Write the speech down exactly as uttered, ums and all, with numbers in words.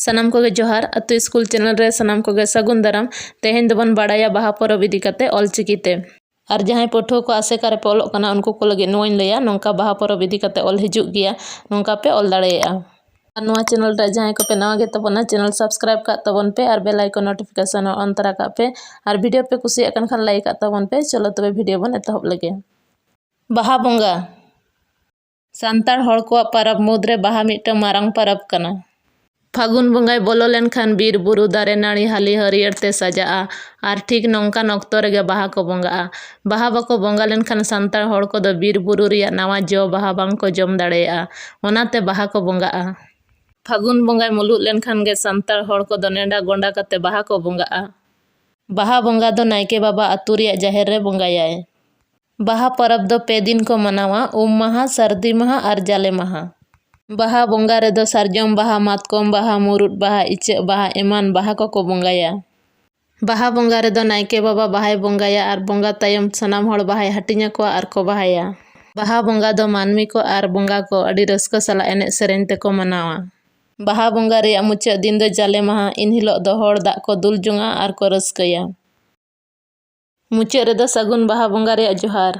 ᱥᱟᱱᱟᱢ ᱠᱚᱜᱮ ᱡᱚᱦᱟᱨ᱾ ᱟᱹᱛᱩ ᱥᱠᱩᱞ ᱪᱮᱱᱮᱞ ᱨᱮ ᱥᱟᱱᱟᱢ ᱠᱚᱜᱮ ᱥᱟᱹᱜᱩᱱ ᱫᱟᱨᱟᱢ᱾ ᱛᱮᱦᱮᱧ ᱫᱚᱵᱚᱱ ᱵᱟᱲᱟᱭᱟ ᱵᱟᱦᱟ ᱯᱚᱨᱚᱵᱽ ᱤᱫᱤ ᱠᱟᱛᱮ ᱚᱞᱪᱤᱠᱤ ᱛᱮ᱾ ᱟᱨ ᱡᱟᱦᱟᱸᱭ ᱯᱟᱹᱴᱷᱩᱣᱟᱹ ᱠᱚ ᱟᱥᱮᱠᱟ ᱨᱮᱯᱮ ᱚᱞᱚᱜ ᱠᱟᱱᱟ, ᱩᱱᱠᱩ ᱠᱚ ᱞᱟᱹᱜᱤᱫ ᱱᱚᱣᱟᱧ ᱞᱟᱹᱭᱟ, ᱱᱚᱝᱠᱟ ᱵᱟᱦᱟ ᱯᱚᱨᱚᱵᱽ ᱤᱫᱤ ᱠᱟᱛᱮ ᱚᱞ ᱦᱤᱡᱩᱜ ᱜᱮᱭᱟ, ᱱᱚᱝᱠᱟ ᱯᱮ ᱚᱞ ᱫᱟᱲᱮᱭᱟᱜᱼᱟ᱾ ᱟᱨ ᱱᱚᱣᱟ ᱪᱮᱱᱮᱞ ᱨᱮ ᱡᱟᱦᱟᱸᱭ ᱠᱚᱯᱮ ᱱᱟᱣᱟ ᱜᱮ ᱛᱟᱵᱚᱱᱟ, ᱪᱮᱱᱮᱞ ᱥᱟᱵᱥᱠᱨᱟᱭᱤᱵ ᱠᱟᱜ ᱛᱟᱵᱚᱱ ᱯᱮ ᱟᱨ ᱵᱮᱞ ᱟᱭᱠᱚᱱ ᱱᱳᱴᱤᱯᱷᱤᱠᱮᱥᱚᱱ ᱦᱚᱸ ᱚᱱ ᱛᱚᱨᱟ ᱠᱟᱜ ᱯᱮ᱾ ᱟᱨ ᱵᱷᱤᱰᱤᱭᱳ ᱯᱮ ᱠᱩᱥᱤᱭᱟᱜ ᱠᱟᱱ ᱠᱷᱟᱱ ᱞᱟᱭᱤᱠ ᱠᱟᱜ ᱛᱟᱵᱚᱱ ᱯᱮ᱾ ᱪᱚᱞᱚ ᱛᱚᱵᱮ ᱵᱷᱤᱰᱤᱭᱳ ᱵᱚᱱ ᱮᱛᱚᱦᱚᱵ ᱞᱮᱜᱮ᱾ ᱵᱟᱦᱟ ᱵᱚᱸᱜᱟ᱾ ᱥᱟᱱᱛᱟᱲ ᱦᱚᱲ ᱠᱚᱣᱟᱜ ᱯᱟᱨᱟᱵᱽ ᱢᱩᱫᱽᱨᱮ ᱵᱟᱦᱟ ᱢᱤᱫᱴᱟᱝ ᱢᱟᱨᱟᱝ ᱯᱟᱨᱟᱵᱽ ᱠᱟᱱᱟ᱾ ᱯᱷᱟᱹᱜᱩᱱ ᱵᱚᱸᱜᱟᱭ ᱵᱚᱞᱚ ᱞᱮᱱᱠᱷᱟᱱ ᱵᱤᱨ ᱵᱩᱨᱩ ᱫᱟᱨᱮ ᱱᱟᱹᱲᱤ ᱦᱟᱹᱞᱤ ᱦᱟᱹᱨᱭᱟᱹᱲ ᱛᱮ ᱥᱟᱡᱟᱜᱼᱟ᱾ ᱟᱨ ᱴᱷᱤᱠ ᱱᱚᱝᱠᱟᱱ ᱚᱠᱛᱚ ᱨᱮᱜᱮ ᱵᱟᱦᱟ ᱠᱚ ᱵᱚᱸᱜᱟᱜᱼᱟ᱾ ᱵᱟᱦᱟ ᱵᱟᱠᱚ ᱵᱚᱸᱜᱟ ᱞᱮᱱᱠᱷᱟᱱ ᱥᱟᱱᱛᱟᱲ ᱦᱚᱲ ᱠᱚᱫᱚ ᱵᱤᱨ ᱵᱩᱨᱩ ᱨᱮᱭᱟᱜ ᱱᱟᱣᱟ ᱡᱚ ᱵᱟᱦᱟ ᱵᱟᱝ ᱠᱚ ᱡᱚᱢ ᱫᱟᱲᱮᱭᱟᱜᱼᱟ᱾ ᱚᱱᱟᱛᱮ ᱵᱟᱦᱟ ᱠᱚ ᱵᱚᱸᱜᱟᱜᱼᱟ᱾ ᱯᱷᱟᱹᱜᱩᱱ ᱵᱚᱸᱜᱟᱭ ᱢᱩᱞᱩᱜ ᱞᱮᱱᱠᱷᱟᱱ ᱜᱮ ᱥᱟᱱᱛᱟᱲ ᱦᱚᱲ ᱠᱚᱫᱚ ᱱᱮᱰᱟ ᱜᱚᱸᱰᱟ ᱠᱟᱛᱮ ᱵᱟᱦᱟ ᱠᱚ ᱵᱚᱸᱜᱟᱜᱼᱟ᱾ ᱵᱟᱦᱟ ᱵᱚᱸᱜᱟ ᱫᱚ ᱱᱟᱭᱠᱮ ᱵᱟᱵᱟ ᱟᱹᱛᱩ ᱨᱮᱭᱟᱜ ᱡᱟᱦᱮᱨ ᱨᱮ ᱵᱚᱸᱜᱟᱭᱟᱭ᱾ ᱵᱟᱦᱟ ᱯᱚᱨᱚᱵᱽ ᱫᱚ ᱯᱮ ᱫᱤᱱ ᱠᱚ ᱢᱟᱱᱟᱣᱟ, ᱩᱢ ᱢᱟᱦᱟ, ᱥᱟᱹᱨᱫᱤ ᱢᱟᱦᱟ ᱟᱨ ᱡᱟᱞᱮ ᱢᱟᱦᱟ᱾ ᱵᱟᱦᱟ ᱵᱚᱸᱜᱟ ᱨᱮᱫᱚ ᱥᱟᱨᱡᱚᱢ ᱵᱟᱦᱟ, ᱢᱟᱛᱠᱚᱢ ᱵᱟᱦᱟ, ᱢᱩᱨᱩᱫ ᱵᱟᱦᱟ, ᱤᱪᱟᱹᱜ ᱵᱟᱦᱟ ᱮᱢᱟᱱ ᱵᱟᱦᱟ ᱠᱚᱠᱚ ᱵᱚᱸᱜᱟᱭᱟ᱾ ᱵᱟᱦᱟ ᱵᱚᱸᱜᱟ ᱨᱮᱫᱚ ᱱᱟᱭᱠᱮ ᱵᱟᱵᱟ ᱵᱟᱦᱟᱭ ᱵᱚᱸᱜᱟᱭᱟ ᱟᱨ ᱵᱚᱸᱜᱟ ᱛᱟᱭᱚᱢ ᱥᱟᱱᱟᱢ ᱦᱚᱲ ᱵᱟᱦᱟᱭ ᱦᱟᱹᱴᱤᱧ ᱟᱠᱚᱣᱟ ᱟᱨ ᱠᱚ ᱵᱟᱦᱟᱭᱟ᱾ ᱵᱟᱦᱟ ᱵᱚᱸᱜᱟ ᱫᱚ ᱢᱟᱹᱱᱢᱤ ᱠᱚ ᱟᱨ ᱵᱚᱸᱜᱟ ᱠᱚ ᱟᱹᱰᱤ ᱨᱟᱹᱥᱠᱟᱹ ᱥᱟᱞᱟᱜ ᱮᱱᱮᱡ ᱥᱮᱨᱮᱧ ᱛᱮᱠᱚ ᱢᱟᱱᱟᱣᱟ᱾ ᱵᱟᱦᱟ ᱵᱚᱸᱜᱟ ᱨᱮᱭᱟᱜ ᱢᱩᱪᱟᱹᱫ ᱫᱤᱱ ᱫᱚ ᱡᱟᱞᱮ ᱢᱟᱦᱟ᱾ ᱤᱱ ᱦᱤᱞᱳᱜ ᱫᱚ ᱦᱚᱲ ᱫᱟᱜ ᱠᱚ ᱫᱩᱞ ᱡᱚᱝᱟ ᱟᱨ ᱠᱚ ᱨᱟᱹᱥᱠᱟᱹᱭᱟ᱾ ᱢᱩᱪᱟᱹᱫ ᱨᱮᱫᱚ ᱥᱟᱹᱜᱩᱱ ᱵᱟᱦᱟ ᱵᱚᱸᱜᱟ ᱨᱮᱭᱟᱜ ᱡᱚᱦᱟᱨ᱾